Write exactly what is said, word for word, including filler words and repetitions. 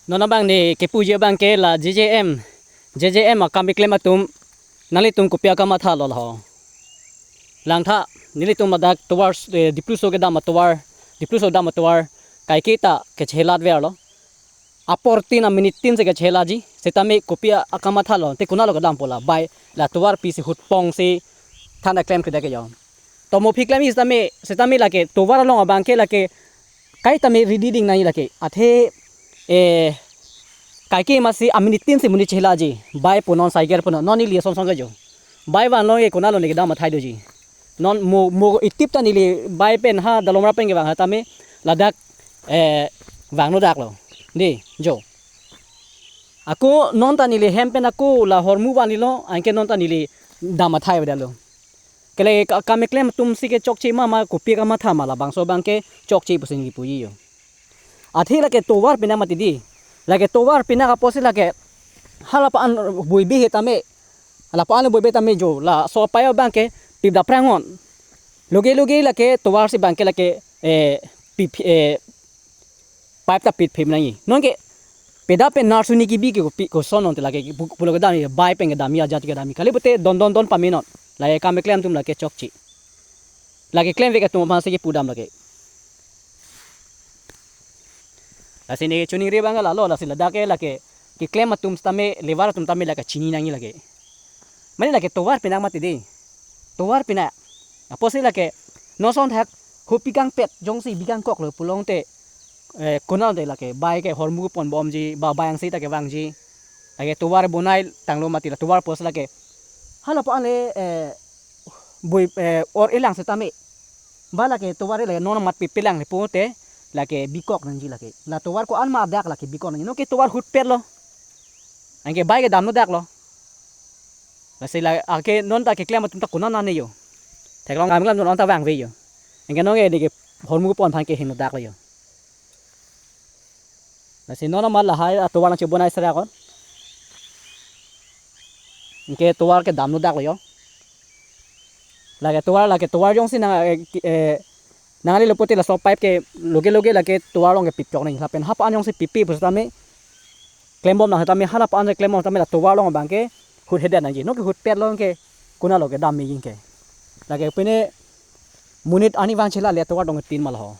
Non abang ne kepuji abang ke la J J M, J J M akam keklem atum, nanglitum kopi akamatha lo laho. Langtha, nelitum ladak tovar, eh, Dipluso kedam atovar, Dipluso dam atovar, kaike ta kechelat verlo. Apor tin a minute tin si kechelatji, setame kopi akamatha lo, te konatlo kedampo la, bai la tovar pisi hutpong si than klemkledet ke jo. To mo aphi klemji setame, setame lake tovar along abang ke lake kaitame ready ding nangji lake. Athe, eh, kaike masi a minute tin si monit chelatji. Bai pu non cycle pu non, non neli son son ke jo. Bai vanlo ke konatlo ne kedam athai doji. Non mo, mo itip ta neli bai pen ha Dalomra pen kevang ha tame ladak, eh, vangno daklo. Dei, jo. Ako non ta neli hem pen ako la hormu vanlo, anke non ta neli dam athai vedetlo. Kele ka-, akam keklem atum si ke chokche ma ma kopi akamatha ma labangso abang ke chokche pusi neli puji jo. Athe lake tovar pinak mati dei. Lake tovar pinak apotsi lake hala pa-an boibe he tame. Hala pa-an boibe tame jo. Laso apai abang ke pip daprangon. Loge loge lake tovar si abang ke lake, eh, pip, eh, pipe ta pit phim nangji. Non ke peda pen narsuni kebi ke kopi koson non te lake pu-, pulo kedam bai pen kedam ajat kedam. Kali pute don don don pamenon. Lake akam keklem atum lake chokche. Lake klemvek atum aphan si kepudam lake. Lasi ne choningri abang lalo, lasi ladak ke lake keklem atum tame, labour atum tame lake chini nangji lake. Mane lake tovar pinak mati dei. Tovar pinak. Apotsi lake non son thak hopi kangpet jongsi bi kangkoklo pulote, eh, konatlo te lake bai ke hormu ponbomji, ba bai angse ta kevangji. Lake tovar bonai tanglo mati la tovar apotsi lake hala pa-an le, eh, boi, eh, or-elang setame. Ba lake tovar lake non amat pipelang le pute lake bikok nangji lake. La tovar ko-an ma adak lake bikok nangji. Non ke tovar hutpetlo. Anke bai kedamno daklo. Lasi la ake non ta keklem atum ta konat nane jo. Theklong akam keklem atum ta vangve jo. Anke non ke neke hormu pon aphan kehingno daklo jo. Lasi non amat lahai atovar nangchebonai sera kon. Anke tovar kedamno daklo jo. Lake tovar, lake tovar jongsi nang, eh, ki-, eh, nanglelo pute laso pipe ke loge loge lake tovar along ke pipchok nangji. Lapen ha pa-an jongsi pipe pu setame klembom nang setame hala pa-an klembom setame la tovar along abang ke huthedet nangji. Non ke hutpetlo ke konatlo kedam meji ke. Lake pine monit arni vang chelat le tovar dong tin ma laho.